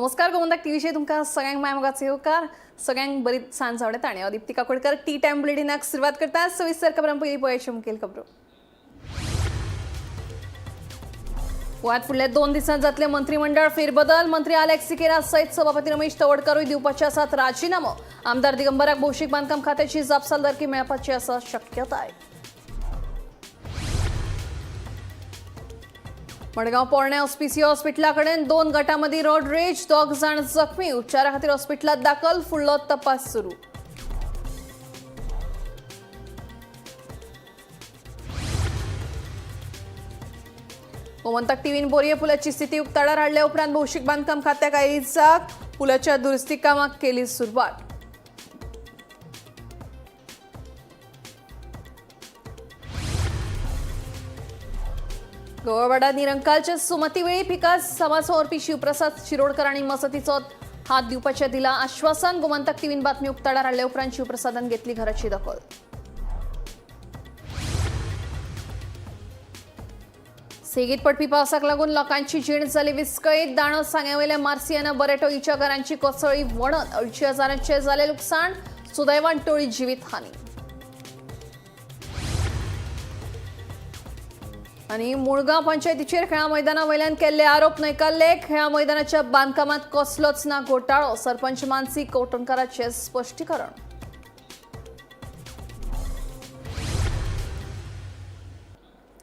नमस्कार, गोमंतक टीव्हीचेर तुमकां सगळ्यांक माय मोगाचो येवकार. सगळ्यांक बरी सांज आवडटा आनी हांव दीप्ती काकोडकर टी टायम बुलेटिनाक सुरवात करता. सविस्तर खबरां पयलीं पळयाची मुखेल खबरो. गोंयांत फुडल्या 2 दिसांत जातले मंत्रीमंडळ फेरबदल. मंत्री आलेक्स सिकेरा सयत सभापती रमेश तवडकारूय दिवपाचे आसात राजिनामो. आमदार दिगंबराक भौशीक बांदकाम खात्याची जापसालदारकी मेळपाची आसा शक्यताय. मडगांव पोरण्या ऑस्पिसियो हॉस्पिटला कडेन 2 गटां मदीं रोड रेज, 2 जाण जखमी, उपचारा खातीर हॉस्पिटलांत दाखल, फुडलो तपास सुरू. गोमंतक टीव्हीन बोरये पुलाची स्थिती उक्ताडार हाडल्या उपरांत भौशीक बांदकाम खात्याक आयली जाग, पुलाच्या दुरुस्ती कामाक केली सुरवात. गोवावाडा निरंकालच्या सुमती वेळी पिकास समाज वावुरपी शिवप्रसाद शिरोडकर आनी मसतीचो हात दिवपाचें दिला आश्वासन. गोमंतक टीव्हीन बातमी उक्ताडार हाडल्या उपरांत शिवप्रसादान घेतली घराची दखल. सेगीत पडपी पावसाक लागून लोकांची जीण जाली विस्कळीत. दाणो सांग्यावयल्या मार्सियाना बरेटो हिच्या घरांची कोसळी वणत, 2.5 हजारांचें जालें लुकसाण, सुदैवान टोळी जिवीत हानी. आनी मुळगांव पंचायतीचेर खेळां मैदाना वयल्यान केल्ले आरोप न्हयकारले. खेळां मैदानाच्या बांदकामांत कसलोच ना घोटाळो, सरपंच मानसी कवठणकाराचें स्पश्टीकरण.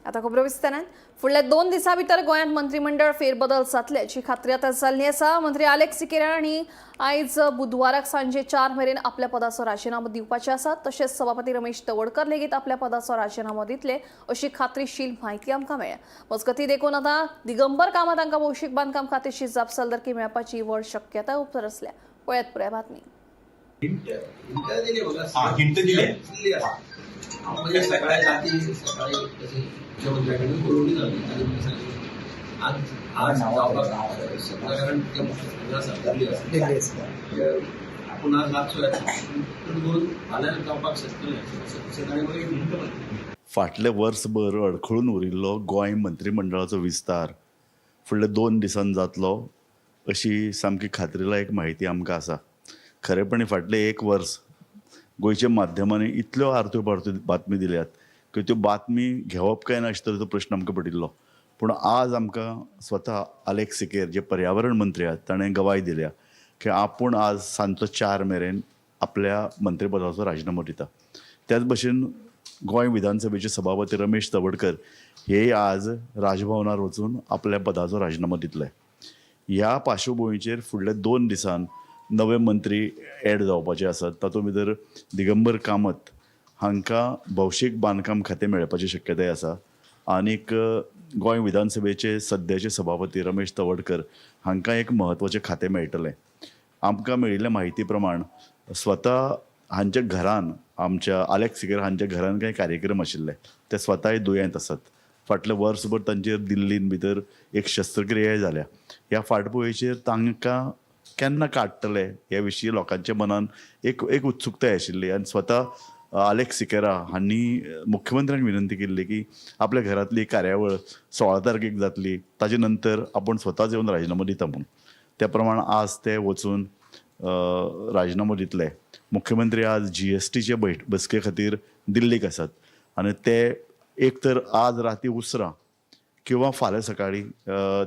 आता खबरो विस्तारान. फुडल्या 2 दिसां भितर गोंयांत मंत्रीमंडळ फेरबदल जातले अशी खात्री आतां जाल्ली आसा. मंत्री आलेक्स सिकेरा हांणी आयज बुधवाराक सांजे 4 मेरेन आपल्या पदाचो राजिनामो दिवपाचे आसा. तशेंच सभापती रमेश तवडकर लेगीत आपल्या पदाचो राजिनामो दितले अशी खात्रीशील म्हायती आमकां मेळ्ळ्या. मजगतीं देखून आतां दिगंबर कामत हांकां भौशीक बांदकाम खात्याची जापसालदारकी मेळपाची व्हड शक्यताय उपरसल्या. पळयात पुराय बातमी. हिंट हिंट दिली बघा. हा, हिंट दिली. दिल्ली आसा. म्हणजे सकाळी राती सकाळी तशें मुख्यमंत्र्या कडेन उलोवणी जाली ताणी म्हाका सांगलें आज आज जावपाक शकता, कारण ते हांगा आसा, दिल्ली आसा. दिल्ली आसा. आपूण आज रातचो येता, चड करून फाल्यां जावपाक शकतलें अशें ताणें म्हाका एक हिंट मारली. फाटले वर्सभर अडखळून उरिल्लो गोंय मंत्रीमंडळाचो विस्तार फुडल्या 2 दिसांनी जातलो अशी सामकी खात्रीलायक म्हायती आमकां आसा. खरेपणी फाटलें 1 वर्स गोंयच्या माध्यमांनी इतल्यो आरत्यो पारत्यो बातमी दिल्यात की त्यो बातमी घेवप काय ना अशे तरेचो प्रश्न आमकां पडिल्लो. पूण आज आमकां स्वता आलेक्स सिकेर जे पर्यावरण मंत्री आहात ताणें गवाय दिल्या की आपूण आज सांजचो 4 मेरेन आपल्या मंत्रीपदाचो राजिनामो दिता. त्याच भशेन गोंय विधानसभेचे सभापती रमेश तवडकर हे आज राजभवनार वचून आपल्या पदाचो राजिनामो दितले. ह्या पार्श्वभुंयेचेर फुडल्या 2 दिसान नवे मंत्री एड जावपाचे आसात. तातूंत भितर दिगंबर कामत हांकां भौशीक बांदकाम खातें मेळपाची शक्यताय आसा आनीक गोंय विधानसभेचे सद्याचे सभापती रमेश तवडकर हांकां एक म्हत्वाचें खातें मेळटलें. आमकां मेळिल्ल्या म्हायती प्रमाण स्वता हांच्या घरान, आमच्या आलेक्स सिकेरा हांच्या घरान कांय कार्यक्रम आशिल्ले. ते स्वताय दुयेंत आसात. फाटलें वर्सभर तांचेर दिल्लीन भितर एक शस्त्रक्रियाय जाल्या. ह्या फाटभुंयेचेर तांकां केन्ना काडटले हे विशीं लोकांच्या मनान एक एक उत्सुकताय आशिल्ली आनी स्वता आलेक्स सिकेरा हांणी मुख्यमंत्र्यांक विनंती केल्ली की आपल्या घरांतली कार्यावळ 16 तारखेक जातली, ताजे नंतर आपूण स्वताच येवन राजिनामो दिता म्हूण. त्या प्रमाण आज ते वचून राजिनामो दितले. मुख्यमंत्री आज GSTचे बसके खातीर दिल्लीक आसात आनी ते एक तर आज राती उसरां किंवा फाल्यां सकाळीं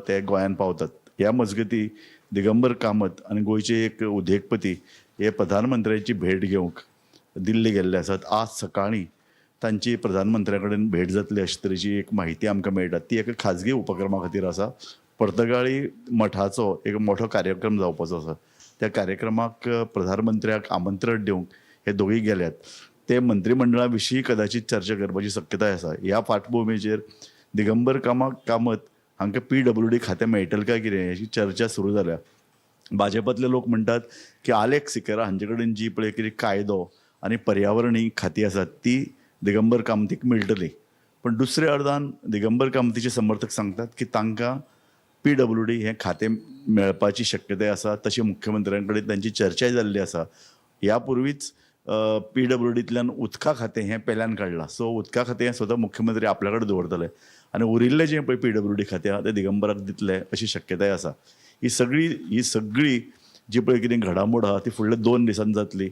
ते गोंयांत पावतात. ह्या मजगती दिगंबर कामत आनी गोंयचे एक उद्देगपती हे प्रधानमंत्र्याची भेट घेवंक दिल्ली गेल्ले आसात. आज सकाळीं तांची प्रधानमंत्र्या कडेन भेट जातली अशे तरेची एक म्हायती आमकां मेळटा. ती एका खाजगी उपक्रमा खातीर आसा. पर्तगाळी मठाचो एक मोठो कार्यक्रम जावपाचो आसा. त्या कार्यक्रमाक प्रधानमंत्र्याक आमंत्रण दिवंक हे दोगूय गेल्यात. ते मंत्रीमंडळा विशीं कदाचीत चर्चा करपाची शक्यताय आसा. ह्या फाटभुंयेचेर दिगंबर कामत हांकां PWD खातें मेळटलें काय कितें हेची चर्चा सुरू जाल्या. भाजपांतले लोक म्हणटात की आलेक्स सिकेरा हांचे कडेन जी पळय कितें कायदो आनी पर्यावरण ही खातीं आसात ती दिगंबर कामतीक मेळटली. पण दुसऱ्या अर्दान दिगंबर कामतीचे समर्थक सांगतात की तांकां PWD हें खातें मेळपाची शक्यताय आसा. तशी मुख्यमंत्र्यां कडेन तांची चर्चाय जाल्ली आसा. ह्या पुर्वीच PWDंतल्यान उदका खातें हें पेल्यान काडलां. सो उदका खातें हें स्वता मुख्यमंत्री आपल्या कडेन दवरतले आनी उरिल्लें जें पळय PWD खातें आहा तें दिगंबराक दितले अशी शक्यताय आसा. ही सगळी जी पळय कितें घडामोड आहा ती फुडल्या 2 दिसांनी जातली.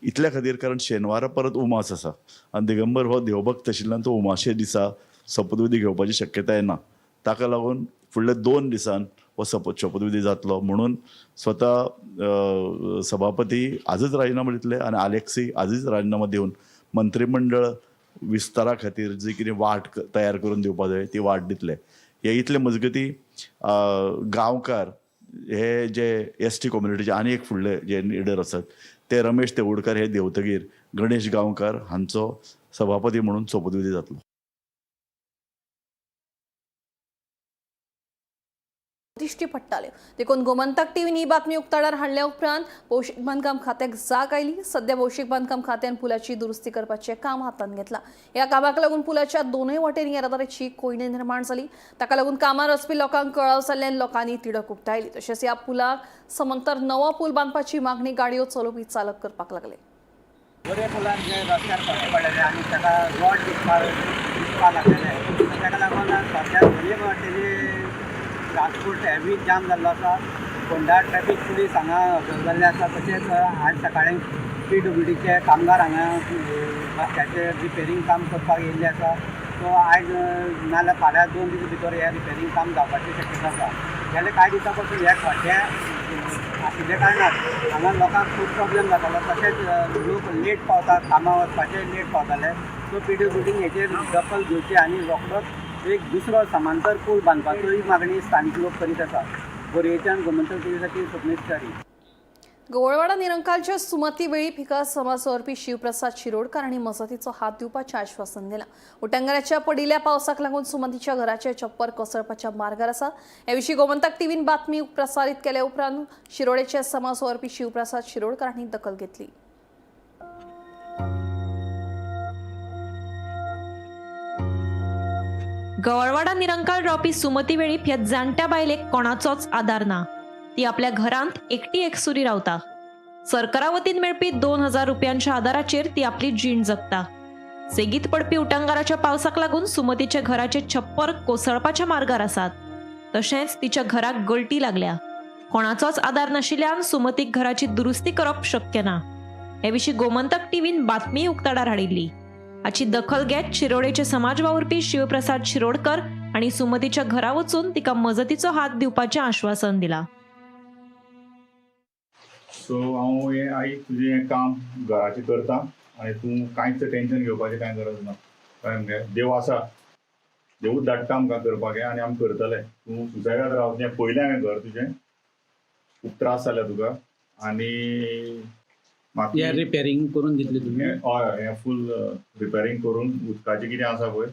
इतल्या खातीर, कारण शेनवारा परत उमास आसा आनी दिगंबर हो देवभक्त आशिल्ल्यान तो उमाशे दिसा शपथविधी घेवपाची शक्यताय ना. ताका लागून फुडल्या 2 दिसान हो शपथविधी जातलो म्हणून स्वता सभापती आजच राजिनामो दितले आनी आलेक्सी आजच राजिनामो दिवन मंत्रिमंडळ विस्तारा खातीर जी कितें वाट तयार करून दिवपा जाय ती वाट दितले. हे इतले मजगती गांवकार हे जे एस टी कम्युनिटीचे आनी एक फुडले जे लिडर आसात ते रमेश तेवुडकर हे देवतगीर गणेश गांवकार हांचो सभापती म्हणून सोपतविधी जातलो. दिश्टी पडटाल्यो. देखून गोमंतक टीव्हीन ही बातमी उक्ताडार हाडल्या उपरांत भौशीक बांदकाम खात्याक जाग आयली. सध्या भौशीक बांदकाम खात्यान पुलाची दुरुस्ती करपाचें काम हातांत घेतलां. ह्या कामाक लागून पुलाच्या दोनूय वटेन येरादारीची कोंयडी निर्माण जाली. ताका लागून कामार वचपी लोकांक कळाव जाल्ल्यान लोकांनी तिडक उक्तायली. तशेंच ह्या पुलाक समांतर नवो पूल बांदपाची मागणी गाडयो चलोवपी चालक करपाक लागले. बोरये पुलार जे रस्त्यार खड्डे पडलेले आनी ताका रोड दिसपा लागलेले, ताका लागून सद्या दोनूय वाटेनी ट्रान्सपोर्ट हेवी जाम जाल्लो आसा. फोंडा ट्रॅफीक पुलीस हांगा हजर जाल्ले आसा. तशेंच आयज सकाळीं पीडब्ल्यूडीचे कामगार हांगा रस्त्याचेर रिपेरींग काम करपाक येयल्ले आसा. सो आयज नाजाल्यार फाल्यां 2 दीस भितर हें रिपेरींग काम जावपाची शक्यता आसा. गेले कांय दिसां पासून हे खड्डे आशिल्ल्या कारणान हांगा लोकांक खूब प्रॉब्लेम जातालो. तशेंच लोक लेट पावता, कामां वचपाचे लेट पावताले. सो पीडब्ल्यूडीन हेचेर दखल घेवची आनी रोखडोच एक दुसरो समांतर पूल बांदपाचोय मागणी स्थानीक लोक करीत आसा. बोरयेच्यान गोमंतक टीव्ही खातीर स्वप्नेश च्यारी. गोवळवाडा निरंकालच्या सुमती वेळीप हिका समाज वावुरपी शिवप्रसाद शिरोडकर हांणी मजतीचो हात दिवपाचें आश्वासन दिलां. उटंगाराच्या पडिल्ल्या पावसाक लागून सुमतीच्या घराचे छप्पर कोसळपाच्या मार्गार आसा. हे विशीं गोमंतक टीव्हीन बातमी प्रसारीत केल्या उपरांत शिरोडेचे समाज वावुरपी शिवप्रसाद शिरोडकर हांणी दखल घेतली. गवळवाडा निरंकाल रावपी सुमती वेळीप ह्या जाणट्या बायलेक कोणाचोच आदार ना. ती आपल्या घरांत एकटी एकसुरी रावता. सरकारा वतीन मेळपी 2000 रुपयांच्या आदाराचेर ती आपली जीण जगता. सेगीत पडपी उटंगाराच्या पावसाक लागून सुमतीच्या घराचे छप्पर कोसळपाच्या मार्गार आसात. तशेंच तिच्या घराक गळटी लागल्या. कोणाचोच आदार नाशिल्ल्यान सुमतीक घराची दुरुस्ती करप शक्य ना. हे विशीं गोमंतक टीव्हीन बातमीय उक्ताडार हाडिल्ली. हाची दखल घेत शिरोडेचे समाज वावुरपी शिवप्रसाद शिरोडकर हांणी सुमतीच्या घरा वचून तिका मजतीचो हात दिवपाचें आश्वासन दिलां. सो हांव हें आई तुजें हें काम घराचें करता आनी तूं कांयच टेंशन घेवपाचें कांय गरज ना. कळ्ळें मगे? देव आसा, देवूच धाडटा आमकां करपाक हें आनी आमी करतले. तूं सुसेगाद राव. तें पयलें हांवें घर तुजें, खूब त्रास जाल्या तुका आनी म्हाका हे रिपेरींग करून दितले तुमी? हय हय, हें फूल रिपेरींग करून उदकाचें कितें आसा पळय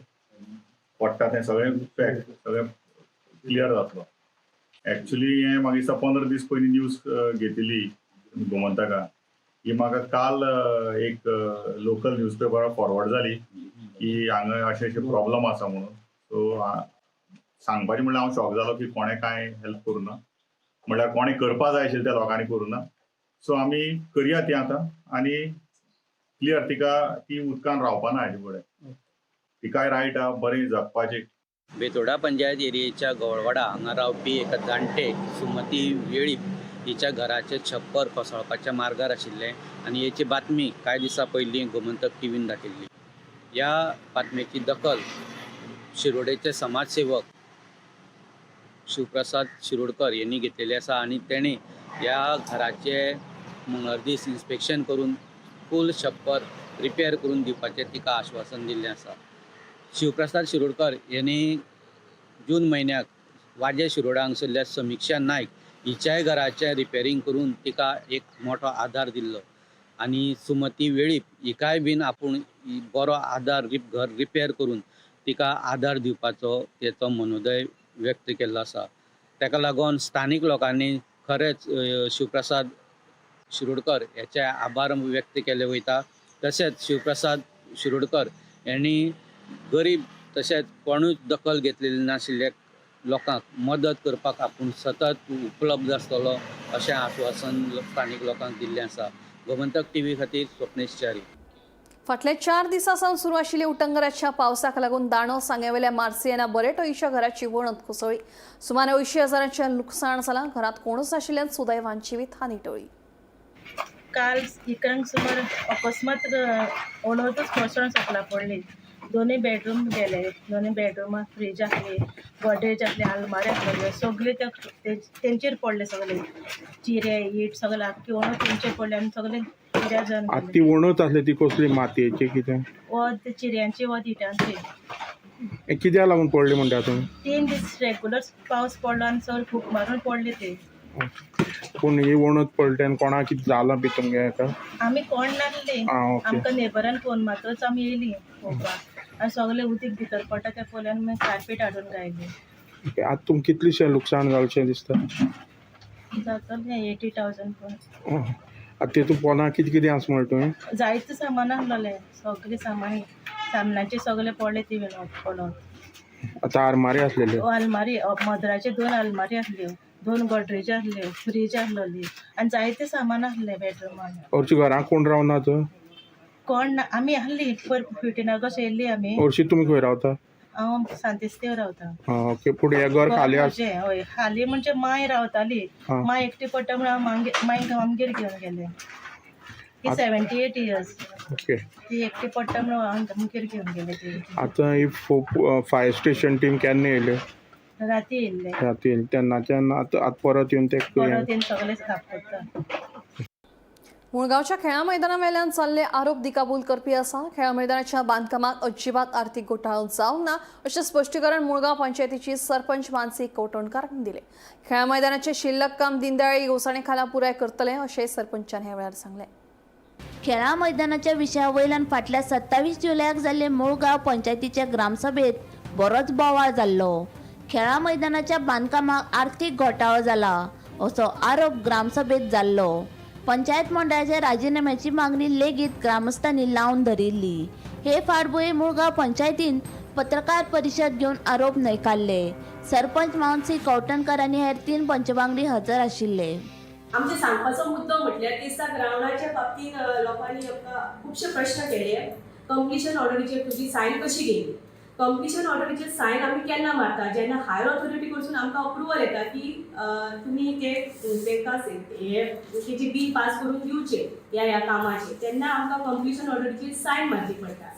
पडटा तें सगळें पॅक सगळें क्लियर जातलो. एक्चुली हें म्हाका दिसता 15 दीस पयलीं न्यूज घेतिल्ली गोमंतकान. ही म्हाका काल एक लोकल न्यूजपेपरार फॉरवर्ड जाली की हांगा अशें अशें प्रॉब्लम आसा म्हणून. सो सांगपाचें म्हणल्यार हांव शॉक जालो की कोणें कांय हेल्प करूं ना, म्हणल्यार कोणें करपा जाय आशिल्लें त्या लोकांनी करूं ना. सो आमी करया ती आतां आनी क्लियर. तिका ती उदकान रावपा ना हाजे फुडें. तिकाय रायट आहा बरें जगपाचें. बेतोडा पंचायत एरियेच्या गवळवाडा हांगा रावपी एका जाणटे सुमती वेळीप हिच्या घराचें छप्पर कोसळपाच्या मार्गार आशिल्लें आनी हेची बातमी कांय दिसां पयलीं गोमंतक टीव्हीन दाखयल्ली. ह्या बातमेची दखल शिरोडेचे समाजसेवक शिवप्रसाद शिरोडकर यांनी घेतलेली आसा आनी तेणी ह्या घराचें मंगळार दीस इन्स्पेक्शन करून फूल छप्पर रिपेर करून दिवपाचें तिका आश्वासन दिल्लें आसा. शिवप्रसाद शिरोडकर यांनी जून म्हयन्याक वाजे शिरोडा हांगसरल्या समिक्षा नायक हिच्याय घराचें रिपेरींग करून तिका एक मोठो आदार दिल्लो आनी सुमती वेळीप हिकाय बीन आपूण बरो आदार घर रिपेर करून तिका आदार दिवपाचो तेचो मनोदय व्यक्त केल्लो आसा. ताका लागून स्थानीक लोकांनी खरेंच शिवप्रसाद शिरोडकर हेचे आभार व्यक्त केले वयता. तशेंच शिवप्रसाद शिरोडकर यांनी गरीब तशेंच कोणूच दखल घेतलेली नाशिल्ले लोकांक मदत करपाक आपूण सतत उपलब्ध आसतलो अशें आश्वासन स्थानीक लोकांक दिल्लें आसा. गोमंतक टीव्ही खातीर स्वप्नेश च्यारी. फाटल्या 4 दिसां सावन सुरू आशिल्ल्या उटंगराच्या पावसाक लागून दांडो सांग्यावेल्या मार्सियाना बरेटोईच्या घराची वणत कोसळ्ळी. सुमार 80,000 लुकसाण जालां. घरांत कोणूच नाशिल्ल्यान सुदैवान जिवीत हानी टळ्ळी. काल 11 सुमार अकस्मात वणतच कोसळून सकला पडली. दोनूय बेडरूम गेले, दोनूय बेडरुमां फ्रीज आसली, गोदरेज आसली, आलमारी आसलेल्यो, सगळे तेंचेर पडले. सगळे चिरे it सगळे आख्खी वणत तेंचेर पडले आनी सगळे चिऱ्या जावन आतां ती वणत आसली ती कसली मातयेची कितें? वत चिऱ्यांची, वत इटांची. हें कित्याक लागून पडली म्हणटा तुमी? 3 दीस रेगुलर पावस पडलो आनी चड फूक मारून पडले ते. पूण ही वणत पडली आनी कोणाक कितें जालां बी तुमगे हेका? आमी कोण नासली, आं ओके. आमकां नेबरान फोन मारतच आमी येयली पळोवपाक आनी सगळें उदीक भितर पडटा तें पळयलें आनी मागीर कार्पेट हाडून घायलें. आतां तुमकां कितलेशें लुकसाण जालेशें दिसता? जातलें 80,000 पण. आतां तितून पोना कितें कितें आसा म्हणलें तुवें? जायते सामान आसलेलें, सगळें सामान सामनाचें सगळें पडलें ती पडोन. आतां आरमारी आसलेल्यो? आलमारी मदराचे 2 आलमारी आसल्यो, 2 गोदरेज आसल्यो, फ्रीज आसलेली आनी जायते सामान आसलें बेडरुमान. हरशीं घरांत कोण रावना तर? कोण ना, आमी आसली पयर 15 ऑगस्ट येयल्ली आमी. हरशीं तुमी खंय रावता? हांव सांतिस्तेव रावता. आं ओके. पूण हें घर खाली आसा? हय, खाली म्हणजे मांय रावताली, मांय एकटी पडटा म्हणून हांव मांयक आमगेर घेवन गेलें. ती 78 इयर्स. ओके. ती एकटी पडटा म्हणून हांव आमगेर घेवन गेलें ती. आतां ही फायर स्टेशन टीम केन्ना येयली? राती येयल्ले. राती येयली तेन्नाच्यान आतां आतां परत येवन ते परत येवन सगळें साफ करता. मुळगांवच्या खेळां मैदाना वेल्यान चालले आरोप दिकाबूल करपी आसा. खेळां मैदानाच्या बांदकामाक अजिबात आर्थिक घोटाळो जावंक ना अशें स्पश्टीकरण मुळगांव पंचायतीची सरपंच मानसी कवठणकार हांणी दिलें. खेळां मैदानाचें शिल्लक काम दीनदयाळ येवजणे खाला पुराय करतले अशें सरपंचान ह्या वेळार सांगलें. खेळां मैदानाच्या विशया वयल्यान फाटल्या 27 जुलयाक जाल्ले मुळगांव पंचायतीच्या ग्रामसभेत बरोच बोवाळ जाल्लो. खेळां मैदानाच्या बांदकामाक आर्थिक घोटाळो जाला असो आरोप ग्रामसभेत जाल्लो. पंचायत मंडळाच्या राजिनाम्याची मागणी लेगीत ग्रामस्थांनी लावन धरिल्ली. हे फाटभुंयेर मुळगांव पंचायतीन पत्रकार परिशद घेवन आरोप न्हयकारले. सरपंच मानसी कवठणकर आनी हेर 3 पंचवांगडी हजर आशिल्ले. आमचे सांगपाचो मुद्दो म्हटल्यार दिसा ग्रावंडाच्या बाबतींत लोकांनी आमकां खुबशे प्रश्न केले. कंप्लिशन ऑर्डरीचेर तुजी सायन कशी गेली? कंप्लिशन ऑर्डरीचेर सायन आमी केन्ना मारता? जेन्ना हायर ऑथॉरिटी कडसून आमकां अप्रुवल येता की तुमी ते तांकां हे तेजी बील पास करून दिवचे ह्या ह्या कामाचें, तेन्ना आमकां कंप्लिशन ऑर्डरीचेर सायन मारची पडटा.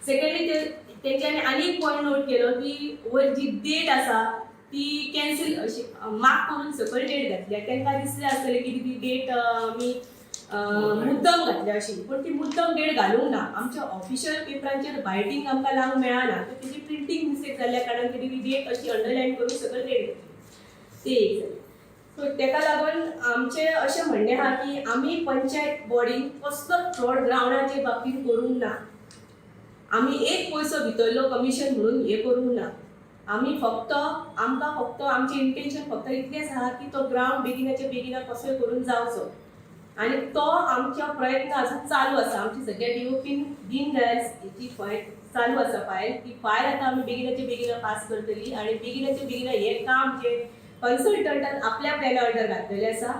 सेकंडली तेंच्यांनी आनी एक पॉयंट नोट केलो की वयर जी डेट आसा ती कॅन्सील अशी मार्क करून सकयल डेट घातल्या. तांकां दिसलें आसतलें की ती डेट आमी मुद्दम घातल्या अशी, पूण ती मुद्दम डेट घालूंक ना. आमच्या ऑफिशियल पेपरांचेर बायटींग आमकां लावंक मेळना, तर तेजी प्रिंटींग मिस्टेक जाल्ल्या कारणान तेणी ती डेट अशी अंडरलायन करून सकयल डेट घातली. ते एक जालें. सो तेका लागून आमचें अशें म्हणणें आहा की आमी पंचायत बॉडीन कसलोच फ्रॉड ग्रावंडाचे बाबतींत करूंक ना. आमी एक पयसो भितरलो कमिशन म्हणून हें करूंक ना. आमी फक्त आमकां फक्त आमचें इंटेन्शन फक्त इतलेंच आहा की तो ग्रावंड बेगिनाच्या बेगिना कसोय करून जावचो आनी तो आमचो प्रयत्न अजून चालू आसा. आमची सगळ्या डीओपीन दीनदयाल हेची फायल चालू आसा फायल, ती फायल आतां आमी बेगिनाच्या बेगिना पास करतली आनी बेगिनाच्या बेगिना हें काम जें कन्सल्टंटान आपल्या प्लॅना अंडर घातलेलें आसा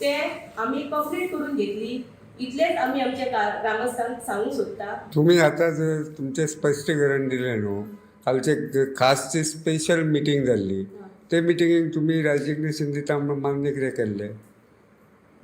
तें आमी कंप्लीट करून घेतली. इतलेंच आमी आमच्या ग्रामस्थांक सांगूंक सोदता. तुमी आतां जर तुमचें स्पश्टीकरण दिलें न्हू, कालचे खास जी स्पेशल मिटींग जाल्ली ते मिटिंगेक तुमी रेजिग्नेशन दिता म्हणून मान्य कितें केल्लें?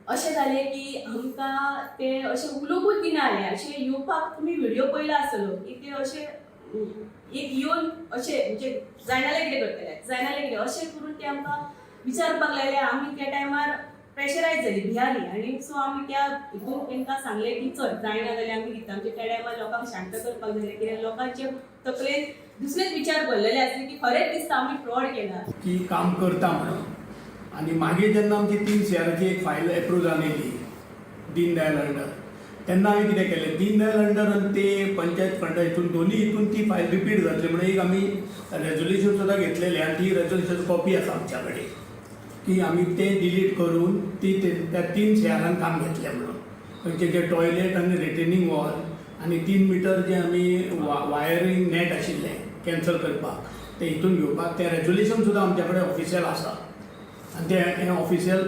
अशें जालें की आमकां ते अशें उलोवपूच दिना जाले. अशें येवपाक तुमी व्हिडियो पळयला आसतलो की ते अशें एक येवन अशें म्हणजे जायना जाल्यार कितें करतले, जायना जाल्यार कितें अशें करून ते आमकां विचारपाक लागले. आमी त्या टायमार प्रेशरायज जाली, भियाली आनी सो आमी त्या हितून तांकां सांगलें की चल जायना जाल्यार आमी दिता. आमच्या त्या टायमार लोकांक शांत करपाक जालें, कित्याक लोकांचे तकलेन दुसरेच विचार भरलेले आसले की खरेंच दिसता आमी फ्रॉड केला की काम करता म्हणून. आनी मागीर जेन्ना आमची 3 CRची एक फायल एप्रूव जावन येयली दीनदयाल अंडर, तेन्ना हांवें कितें केलें, दीनदयाल अंडर आनी ते पंचायत फंडा हितून दोनूय हितून ती फायल रिपीट जातली म्हणून एक आमी रेजोल्युशन सुद्दां घेतलेलें आनी ती रेजोल्युशन कॉपी आसा आमच्या कडेन की आमी तें डिलीट करून ती त्या 3 CRान काम घेतलें म्हणून. खंयचें जें टॉयलेट आनी रिटेनिंग वॉल आनी 3 मिटर जें आमी वायरींग नॅट आशिल्लें कॅन्सल करपाक तें हितून घेवपाक तें रेजोल्युशन सुद्दां आमच्या कडेन ऑफिशियल आसा आनी तें ऑफिशियल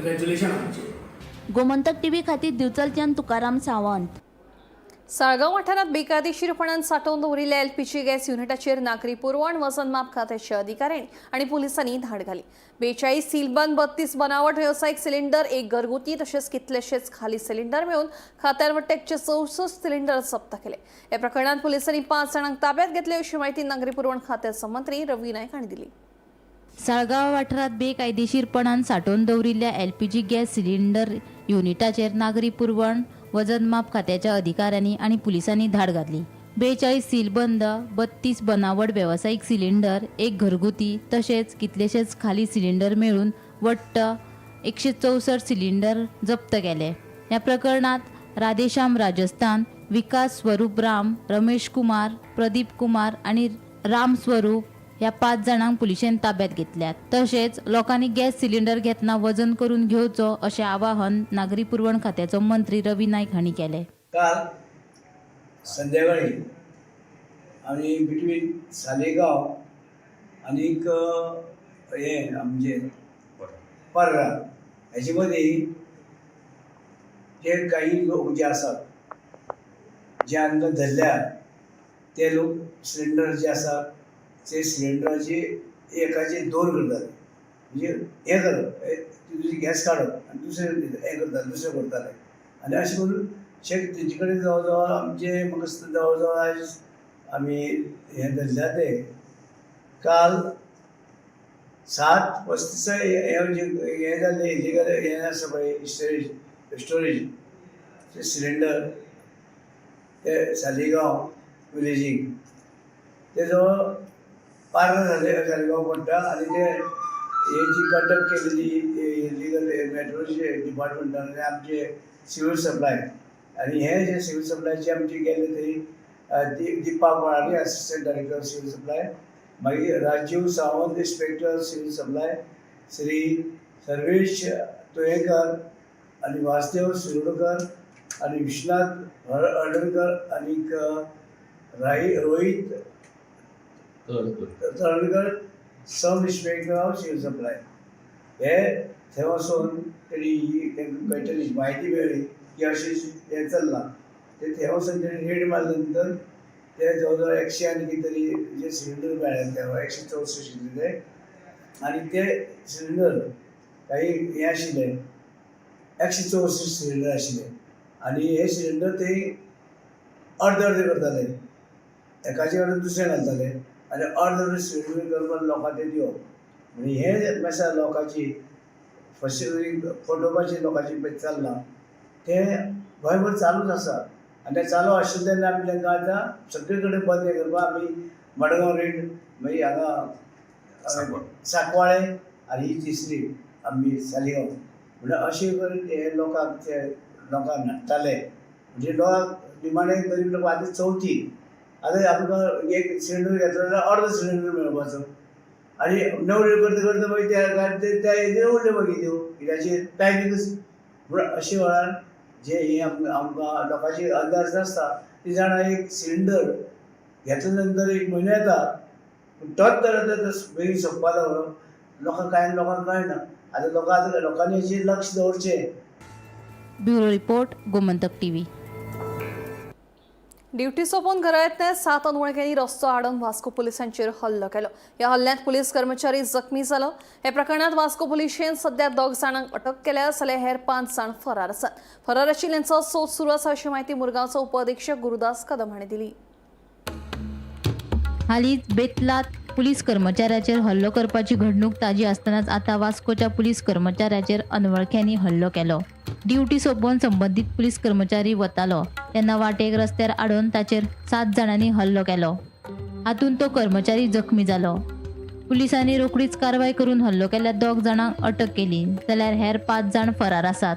रेजोल्युशन आमचें. गोमंतक टीव्ही खातीर दिवचलच्यान तुकाराम सावंत. साळगांव वाठारांत बेकायदेशीरपणान सांठोवन दवरिल्ल्या एलपीजी गॅस युनिटाचेर नागरी पुरवण वजन माप खात्याच्या अधिकाऱ्यांनी आनी पुलिसांनी धाड घाली. 42 सीलबंद, 32 बनावट वेवसायीक सिलिंडर, एक घरगुती तशेंच कितलेशेच खाली सिलिंडर मेळून खात्यान वट्ट 164 सिलिंडर जप्त केले. या प्रकरणात पुलिसांनी 5 जाणांक ताब्यात घेतले अशी माहिती नागरी पुरवण खात्याचे मंत्री रवी नायक हांणी दिली. साळगांव वाठारांत बेकायदेशीरपणान सांठोवन दवरिल्ल्या एलपीजी गॅस सिलिंडर युनिटाचेर नागरी पुरवण वजन माप खात्याच्या अधिकाऱ्यांनी आनी पुलिसांनी धाड घातली. 42 सीलबंद, 32 बनावट वेवसायीक सिलिंडर, एक घरगुती तशेंच कितलेशेच खाली सिलिंडर मेळून वट्ट 164 सिलिंडर जप्त केले. ह्या प्रकरणात राधेश्याम राजस्थान, विकास स्वरूप राम, रमेश कुमार, प्रदीप कुमार आनी राम स्वरूप ह्या 5 जाणांक पुलिशेन ताब्यात घेतल्यात. तशेंच लोकांनी गॅस सिलिंडर घेतना वजन करून घेवचो अशें आवाहन नागरी पुरवण खात्याचो मंत्री रवी नायक हांणी केलें. काल संध्याकाळी आमी बिटवीन सालेगांव आनीक हें आमचें पर्रा हेचे मदीं जे काही लोक जे आसात जे आमकां धरल्या ते लोक सिलिंडर जे आसा ते सिलिंडराचे एकाचे दोन करताले, म्हणजे हें करप, दुसरी गॅस काडप आनी दुसरें हें करताले, दुसरें करताले. आनी अशें करून शेक तेंचे कडेन जवळ जवळ आमचे म्हाका दिसता जवळ जवळ आयज आमी हें धरल्या ते काल 7:35 हें जे हें जालें इलिगल हें आसा पळय स्टोरेज ते सिलिंडर ते सालिगांव विलेजीक ते जवळ पार्रा सालिगांव पडटा. आनी ते हे जी कंडक्ट केलेली इलिगल मेट्रोचे डिपार्टमेंटान आनी आमचे सिवील सप्लाय आनी हे जे सिवील सप्लायचे आमचे गेले थंय Deepa Palari assistant director civil supply, मागीर Rajiv Sawant inspector civil supply, Shri Sarvesh Toyekar आनी वासदेव शिरोडकर आनी विश्वनाथ हळदणकर आनीक Rohit Tarlankar sub inspector of civil supply हे थंय वचून तेणी ही तांकां कळटली म्हायती मेळ्ळी की अशें हें चल्लां. ते थंय वचून तेणी रेड मारले नंतर ते जवळ जवळ 100 आनी कितें तरी जे सिलिंडर मेळ्ळे ते 164 आशिल्ले ते आनी ते सिलिंडर काही हें आशिल्ले 164 सिलिंडर आशिल्ले आनी हे सिलिंडर ते अर्दे अर्दे करताले, एकाचे अर्दे दुसरे घालताले आनी अर्द अर्दे सिलिंडर करपाक लोकांक ते दिवप. म्हणजे हें मेसा लोकांची फसवणूक फटोवपाची लोकांची चल्लां तें गोंयभर चालूच आसा. आनी तें चालू आशिल्लें तेन्ना आमी तांकां आतां सगळे कडेन बंद हें करपाक आमी मडगांव रेड, मागीर हांगा सांकवाळे आनी ही तिसरी आमी सालिगांव, म्हणल्यार अशें करून हे लोकांक ते लोकांक नडटाले. म्हणजे लोकांक निमाणे गरीब लोक आतां चवथी आतां आमकां एक सिलिंडर घेतलो जाल्यार अर्दो सिलिंडर मेळपाचो आनी नवऱ्यो करता करता मागीर त्या हेजेर उरल्यो मागीर त्यो कित्याचेर टायमिंगूच. म्हण अशे वेळार जे हे आमकां लोकांची अंदाज नासता ती जाणां एक सिलिंडर घेतल्या नंतर एक म्हयनो येता पूण तोच तर आतां बेगीन सोंपपा लागलो. लोकांक कांय लोकांक कळना आतां लोकां आतां लोकांनी हेचेर लक्ष दवरचें. Bureau report, Gomantak TV. Duty सोंपोवन घरा येतना 7 अनवळख्यांनी रस्तो आडोवन वास्को पुलिसांचेर हल्लो केलो. ह्या हल्ल्यांत पुलीस कर्मचारी जखमी जालो. ह्या प्रकरणांत वास्को पुलिशेन सध्या 2 जाणांक अटक केल्या जाल्यार हेर 5 जाण फरार आसात. फरार आशिल्ल्यांचो सोद सुरू आसा अशी म्हायती मुरगांवचो उपअधिक्षक गुरुदास कदम हांणी दिली. हालींच बेतलात पुलीस कर्मचाऱ्याचेर हल्लो करपाची घडणूक ताजी आसतनाच आतां वास्कोच्या पुलीस कर्मचाऱ्याचेर अनवळख्यांनी हल्लो केलो. ड्युटी सोंपोवन संबंदीत पुलीस कर्मचारी वतालो तेन्ना वाटेक रस्त्यार आडोवन ताचेर 7 जाणांनी हल्लो केलो. हातूंत तो कर्मचारी जखमी जालो. पुलिसांनी रोखडीच कारवाय करून हल्लो केल्ल्या 2 जाणांक अटक केली जाल्यार हेर 5 जाण फरार आसात.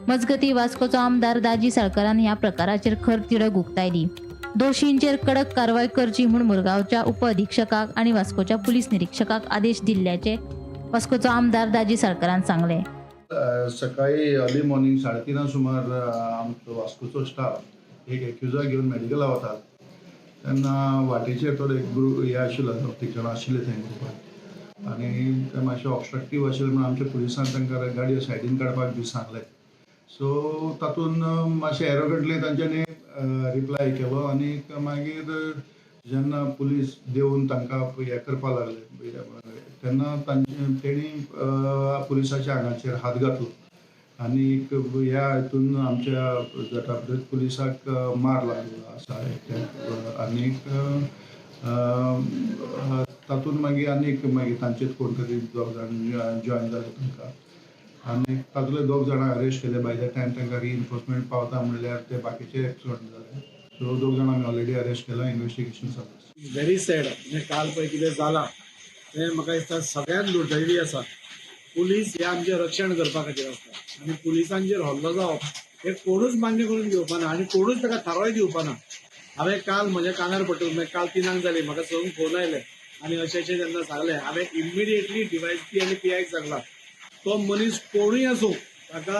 मजगतीं वास्कोचो आमदार दाजी साळकारान ह्या प्रकाराचेर खर तिडक उक्तायली. दोशींचेर कडक कारवाय करची म्हूण मुरगांवच्या उपअधिक्षकाक आनी वास्कोच्या पुलीस निरीक्षकाक आदेश दिल्ल्याचे वास्कोचो आमदार दाजी साळकारान सांगलें. सकाळी अर्ली मॉर्निंग 3:30 सुमार आमचो वास्कोचो स्टाफ एक एक्युजा घेवन मेडिकला वतात तेन्ना वाटेचेर थोडे ग्रुप हे आशिल्लो, 3 जाणां आशिल्ले थंय ग्रुपान आनी ते मातशे ऑबस्ट्रक्टीव आशिल्ले म्हणून आमच्या पुलिसान तांकां गाडयो सायडीन काडपाक बी सांगलें. सो तातूंत मातशें एरोगंटली तांच्यांनी रिप्लाय केलो आनी मागीर जेन्ना पुलीस देंवून तांकां हें करपाक लागले तेन्ना तांचे तेणी पुलिसाच्या आंगाचेर हात घातलो आनी ह्या हितून आमच्या जटाप्रदेश पुलिसाक मार लागलेलो आसा एकट्याक आनीक तातूंत मागीर आनीक मागीर तांचेच कोण तरी दोग जाण जॉयन जाले तांकां आनी तातूंतले दोग जाणां अरेस्ट केले. बाय that time तांकां रिइन्फोर्समेंट पावता म्हणल्यार ते बाकीचे एक्सलंट जाले. सो दोग जाणां आमी ऑलरेडी अरेस्ट केला, इन्वेस्टिगेशन चालू आसा. Very sad. म्हणजे काल पळय कितें जालां तें म्हाका दिसता सगळ्यांत दुर्दैवी आसा. पुलीस हे आमचें रक्षण करपा खातीर आसता आनी पुलिसांचेर हल्लो जावप हे कोणूच मान्य करून घेवपा ना आनी कोणूच ताका थाराय दिवपा ना. हांवें काल म्हज्या कानार पडटकूच, काल 3 जाली म्हाका 6 फोन आयले आनी अशें अशें जेन्ना सांगलें हांवें इमिडिएटली डीवायएसपी आनी पीआयक सांगलां तो मनीस कोणूय आसूं ताका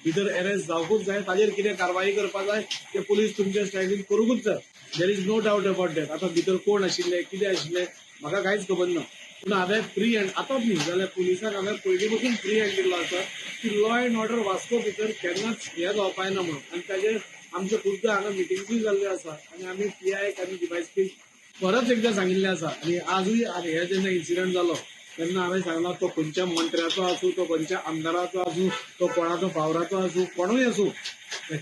भितर अरेस्ट जावकूच जाय, ताजेर कितें कारवाई करपा जाय ते पुलीस तुमच्या स्टायलीन करूंकूच जाय. There is no doubt about that. आतां भितर कोण आशिल्ले कितें आशिल्लें म्हाका कांयच खबर ना, पूण हांवें फ्री हँड आतांच न्ही जाल्यार पुलिसाक हांवें पयलीं पसून फ्री हँड दिल्लो आसा की लॉ एंड ऑर्डर वास्को भितर केन्नाच हें जावपाक ना म्हणून. आनी ताजेर आमच्यो खुबदां हांगा मिटिंग्सूय जाल्ल्यो आसा आनी आमी पीआयक आनी डीवायएसपीक परत एकदां सांगिल्लें आसा. आनी आजूय हे जेन्ना इन्सिडंट जालो तेन्ना हांवें सांगलां तो खंयच्या मंत्र्याचो आसूं, तो खंयच्या आमदाराचो आसूं, तो कोणाचो पावराचो आसूं, कोणूय आसूं,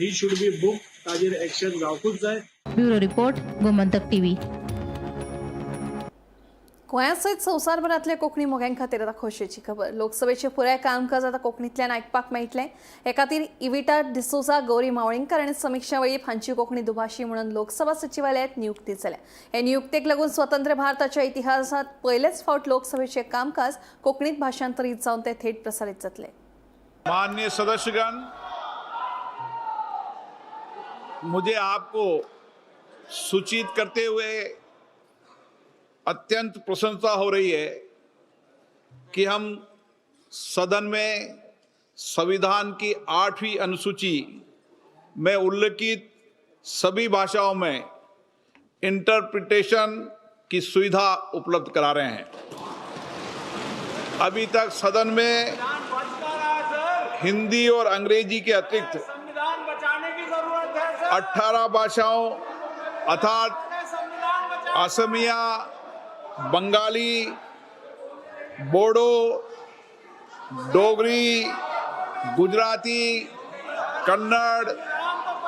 he should be book, ताजेर एक्शन जावकूच जाय. Bureau report, Gomantak TV. गोंया सयत संवसारभरांतल्या कोंकणी मोग्यां खातीर आतां खोशयेची खबर. लोकसभेचें पुराय कामकाज आतां कोंकणींतल्यान आयकपाक मेळटलें. हे खातीर इविटा डिसोजा, गौरी मावळींगकर आनी समिक्षा वेळीप हांची कोंकणी दुभाशी म्हणून लोकसभा सचिवालयांत नियुक्ती जाल्या. हे नियुक्तेक लागून स्वतंत्र भारताच्या इतिहासांत पयलेच फावट लोकसभेचें कामकाज कोंकणींत भाशांतरीत जावन तें थेट प्रसारीत जातलें. माननीय सदस्यगण, मुझे आपको सूचित करते हुए अत्यंत प्रसन्नता हो रही है कि हम सदन में संविधान की 8वीं अनुसूची में उल्लिखित सभी भाषाओं में इंटरप्रिटेशन की सुविधा उपलब्ध करा रहे हैं। अभी तक सदन में हिंदी और अंग्रेजी के अतिरिक्त 18 भाषाओं अर्थात असमिया, बंगाली, बोडो, डोगरी, गुजराती, कन्नड़,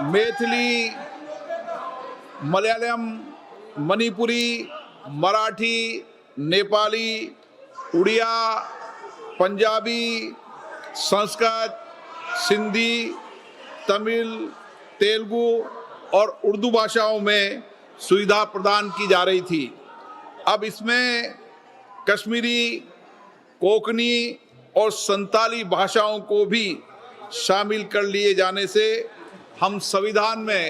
मैथिली, मलयालम, मणिपुरी, मराठी, नेपाली, उड़िया, पंजाबी, संस्कृत, सिंधी, तमिल, तेलुगु और उर्दू भाषाओं में सुविधा प्रदान की जा रही थी। अब इसमें कश्मीरी, कोंकणी और संताली भाषाओं को भी शामिल कर लिए जाने से हम संविधान में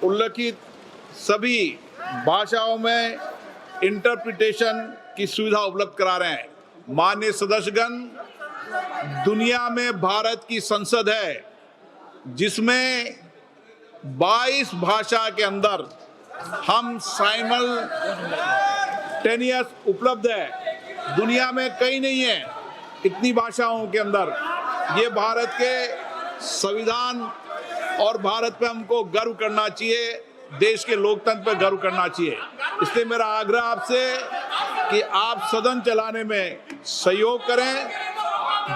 उल्लिखित सभी भाषाओं में इंटरप्रिटेशन की सुविधा उपलब्ध करा रहे हैं। माननीय सदस्यगण, दुनिया में भारत की संसद है जिसमें 22 भाषा के अंदर हम साइमल्टेनियस उपलब्ध है। दुनिया में कहीं नहीं है इतनी भाषाओं के अंदर। ये भारत के संविधान और भारत पे हमको गर्व करना चाहिए, देश के लोकतंत्र पे गर्व करना चाहिए। इसलिए मेरा आग्रह आपसे कि आप सदन चलाने में सहयोग करें।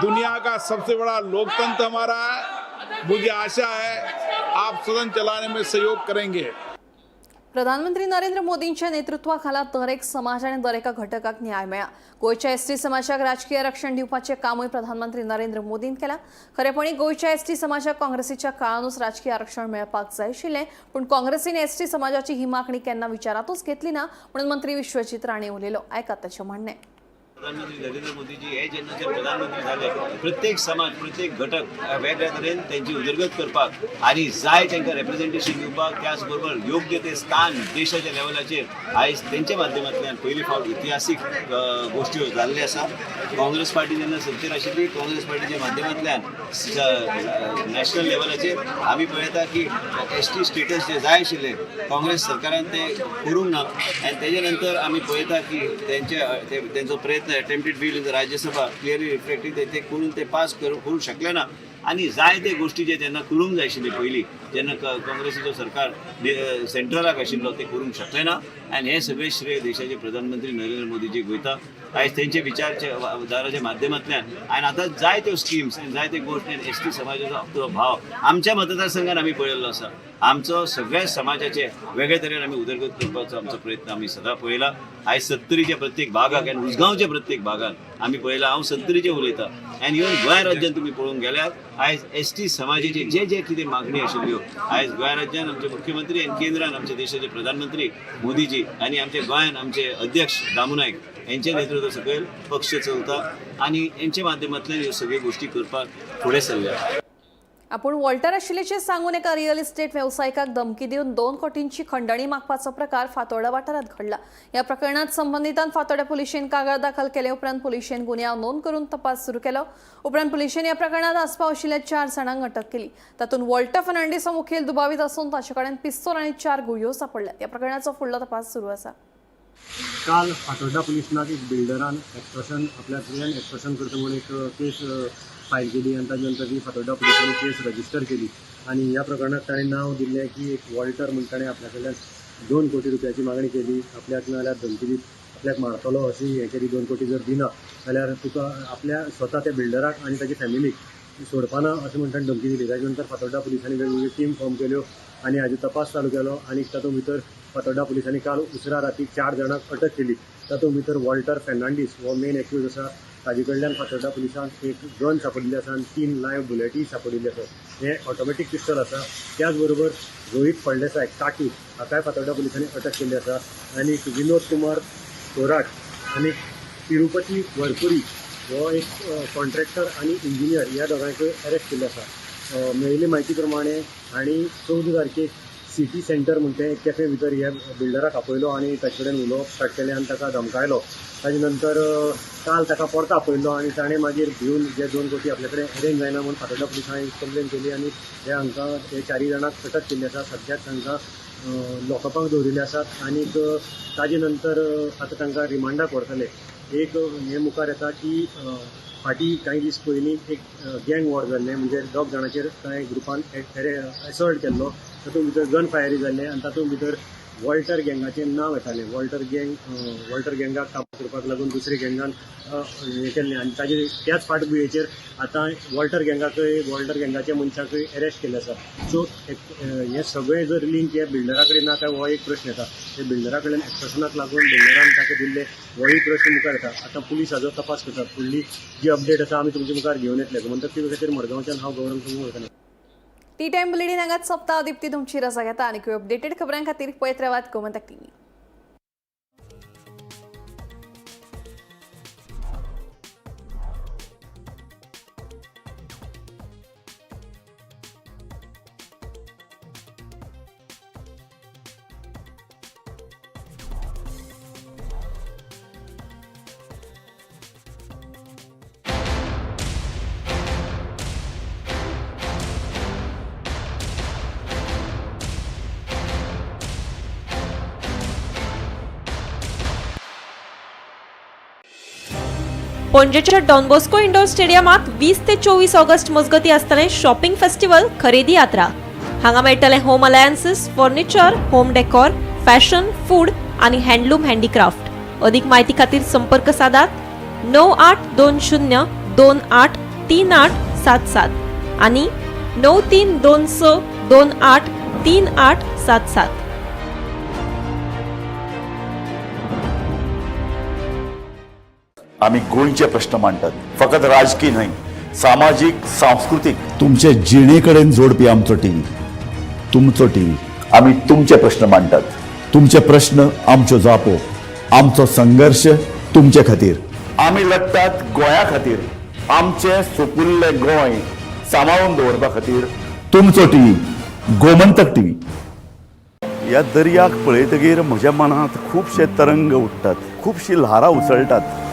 दुनिया का सबसे बड़ा लोकतंत्र हमारा है। मुझे आशा है आप सदन चलाने में सहयोग करेंगे। प्रधानमंत्री नरेंद्र मोदींच्या नेतृत्वाखाला दरेक समाज आनी दरेका घटकाक न्याय मेळ्ळा. गोंयच्या एसटी समाजाक राजकीय आरक्षण दिवपाचें कामूय प्रधानमंत्री नरेंद्र मोदीन केलां. खरेपणी गोंयच्या एसटी समाजाक काँग्रेसीच्या काळानूच राजकीय आरक्षण मेळपाक जाय आशिल्लें, पूण काँग्रेसीन एसटी समाजाची ही मागणी केन्ना विचारांतूच घेतली ना म्हणून मंत्री विश्वजीत राणे उलयलो. आयकात ताचें म्हणणें. प्रधानमंत्री नरेंद्र मोदीजी हे जेन्ना जे प्रधानमंत्री जाले, प्रत्येक समाज, प्रत्येक घटक वेगळ्या तरेन तेंची उदरगत करपाक आनी जाय तांकां रेप्रेजेंटेशन दिवपाक, त्याच बरोबर योग्य ते स्थान देशाच्या लेवलाचेर आयज तेंच्या माध्यमांतल्यान पयली फावट इतिहासीक गोश्टी जाल्ल्यो आसा. काँग्रेस पार्टी जेन्ना सत्तेर आशिल्ली, काँग्रेस पार्टीच्या माध्यमांतल्यान नॅशनल लेवलाचेर आमी पळयता की एस टी स्टेटस जे जाय आशिल्ले काँग्रेस सरकारान ते करूंक ना आनी तेजे नंतर आमी पळयता की तेंचो प्रयत्न attempted bill in the Rajya Sabha clearly reflecting ते करून ते पास करूंक शकले ना. आनी जायते गोश्टी जे तेन्ना करूंक जाय आशिल्ले पयलीं जेन्ना काँग्रेसीचो सरकार सेंट्रलाक आशिल्लो ते करूंक शकले ना. आनी हें सगळें श्रेय देशाचे प्रधानमंत्री नरेंद्र मोदीजीक वयता. आयज तेंचे विचारच्या दाराच्या माध्यमांतल्यान आनी आतां जायत्यो स्किम्स आनी जायते गोश्टी आनी एस टी समाजाचो आपलो भाव आमच्या मतदारसंघान आमी पळयल्लो आसा. आमचो सगळ्या समाजाचे वेगळे तरेन आमी उदरगत करपाचो आमचो प्रयत्न आमी सदां पळयला. आयज सत्तरीच्या प्रत्येक भागाक आनी उसगांवच्या प्रत्येक भागान आमी पळयला. हांव सत्तरीचें उलयतां आनी इवन गोंय राज्यान तुमी पळोवंक गेल्यार आयज एस टी समाजाचे जे जे कितें मागणी आशिल्ल्यो आयज गोंय राज्यान आमचे मुख्यमंत्री आनी केंद्रान आमचे देशाचे प्रधानमंत्री मोदीजी आनी आमच्या गोंयान आमचे अध्यक्ष दामू नायक यांच्या नेतृत्वा सकयल पक्ष चलता आनी यांच्या माध्यमांतल्यान ह्यो सगळ्यो गोश्टी करपाक फुडें सरल्या. आपूण वॉल्टर आशिल्ल्याचें सांगून एका रिअल इस्टेट वेवसायिकाक धमकी दिवन 2 कोटींची खंडणी मागपाचो प्रकार फातोर्डा वाठारांत घडला. ह्या प्रकरणात संबंदितान फातोर्डा पुलिशेन कागाळ दाखल केले उपरांत पुलिशेन गुन्यांव नोंद करून तपास सुरू केलो. उपरांत पुलिशेन ह्या प्रकरणात आस्पाव आशिल्ल्या 4 जाणांक अटक केली. तातूंत वॉल्टर फर्नांडीस हो मुखेल दुबावीत आसून ताचे कडेन पिस्तोल आनी 4 गुळयो सापडल्यात. ह्या प्रकरणाचो फुडलो तपास सुरू आसा. काल फातोर्डा पुलिसांक एक बिल्डरान एक्स्ट्रोशन आपल्या एक्स्ट्रोशन करता म्हणून एक केस फायल केली आनी ताजे नंतर ती फातोर्डा पुलिसांनी केस रजिस्टर केली आनी ह्या प्रकरणात ताणें नांव दिल्लें की एक वॉल्टर म्हूण ताणें आपल्या कडल्यान 2 कोटी रुपयाची मागणी केली. आपल्याक ना जाल्यार धमकी दित आपल्याक मारतलो अशी हें केली. 2 कोटी जर दिना जाल्यार तुका आपल्या स्वता त्या बिल्डराक आनी ताच्या फॅमिलीक सोडपाना अशें म्हण ताणें धमकी दिली. ताजे नंतर फातोर्डा पुलिसांनी वेगवेगळ्यो टीम फॉर्म केल्यो आनी हाजो तपास चालू केलो आनी तातूंत भितर फातोर्डा पुलिसांनी काल उसरा राती 4 जाणांक अटक केली. तातूंत भितर वॉल्टर फर्नांडीस हो मेन एक्यूज आसा. ताजे कडल्यान फातोर्डा पुलिसांक एक गन सापडिल्ली आसा आनी 3 लायव्ह बुलेटी सापडिल्ली आसात. हें ऑटोमॅटीक पिस्टल आसा. त्याच बरोबर रोहीत फळदेसाय काकी हाकाय फातोर्डा पुलिसांनी अटक केल्ली आसा आनी विनोद कुमार थोराट आनी तिरुपती वरपुरी हो एक कॉन्ट्रॅक्टर आनी इंजिनियर ह्या दोगांयकूय अरेस्ट केल्ले आसा. मेळिल्ले म्हायती प्रमाणे हांणी 14 तारखेक सिटी सेंटर म्हणटा एक कॅफे भितर ह्या बिल्डराक आपयलो आनी ताचे कडेन उलोवप स्टार्ट केलें आनी ताका धमकायलो. ताजे नंतर काल ताका परतो आपयलो आनी ताणें मागीर भिवन जे 2 कोटी आपल्या कडेन अरेंज जायना म्हूण फातोर्डा पुलिसांनी कंप्लेन केली आनी हे हांकां हे 4 जाणांक अटक केल्ली आसा. सद्याक तांकां लॉकअपाक दवरिल्ले आसात आनीक ताजे नंतर आतां तांकां रिमांडाक व्हरतले. एक हें मुखार येता की फाटीं कांय दीस पयलीं एक गँग वॉर जाल्लें, म्हणजे 2 जाणांचेर कांय ग्रुपान एसॉल्ट केल्लो. तातूंत भितर गन फायरी जाल्लें आनी तातूंत भितर वॉल्टर गँगाचें नांव येतालें. वॉल्टर गँगाक काबू करपाक लागून दुसरे गँगान हें केल्लें आनी ताजे त्याच फाटभुंयेचेर आतां वॉल्टर गँगाच्या मनशाकूय अरेस्ट केल्ले आसा. सो हें सगळें जर लिंक ह्या बिल्डरा कडेन ना काय हो एक प्रश्न येता. ते बिल्डरा कडेन एक्स्ट्रोशनाक लागून बिल्डरान ताका दिल्ले होय प्रश्न मुखार येता. आतां पुलीस हाजो तपास करतात. फुडली जी अपडेट आसा आमी तुमच्या मुखार घेवन येतले. गोमंतक टीव्ही खातीर मडगांवच्यान हांव गौरव उलयतां. टी टायम बुलेटीन हांगाच सोंपता. दीप्ती तुमची रजा घेता आनी अपडेटेड खबरां खातीर पळयत रावात गोमंतक टीव्ही. पणजेच्या डॉन बॉस्को इंडोर स्टेडियमात 20 ते 24 ऑगस्ट मजगती आसतलें शॉपिंग फेस्टिवल खरेदी यात्रा. हांगा मेळटलें home appliances, furniture, home decor, fashion, food आनी हँडलूम हँडीक्राफ्ट. अधिक माहिती खातीर संपर्क सादात 9820 28 38 77 आनी 9326 28 38 77. आमी गोंयचे प्रश्न मांडटात, फकत राजकी न्हय, सामाजीक, सांस्कृतीक, तुमचे जिणे कडेन जोडपी आमचो टीव्ही, तुमचो टीव्ही. आमी तुमचे प्रश्न मांडटात, तुमचे प्रश्न आमच्यो जापो, आमचो संघर्श तुमचे खातीर. आमी लढटात गोंया खातीर, आमचें सुपुल्लें गोंय सांबाळून दवरपा खातीर. तुमचो टीव्ही, गोमंतक टीव्ही. ह्या दर्याक पळयतगीर म्हज्या मनांत खुबशे तरंग उठ्ठात, खुबशी ल्हारां उसळटात.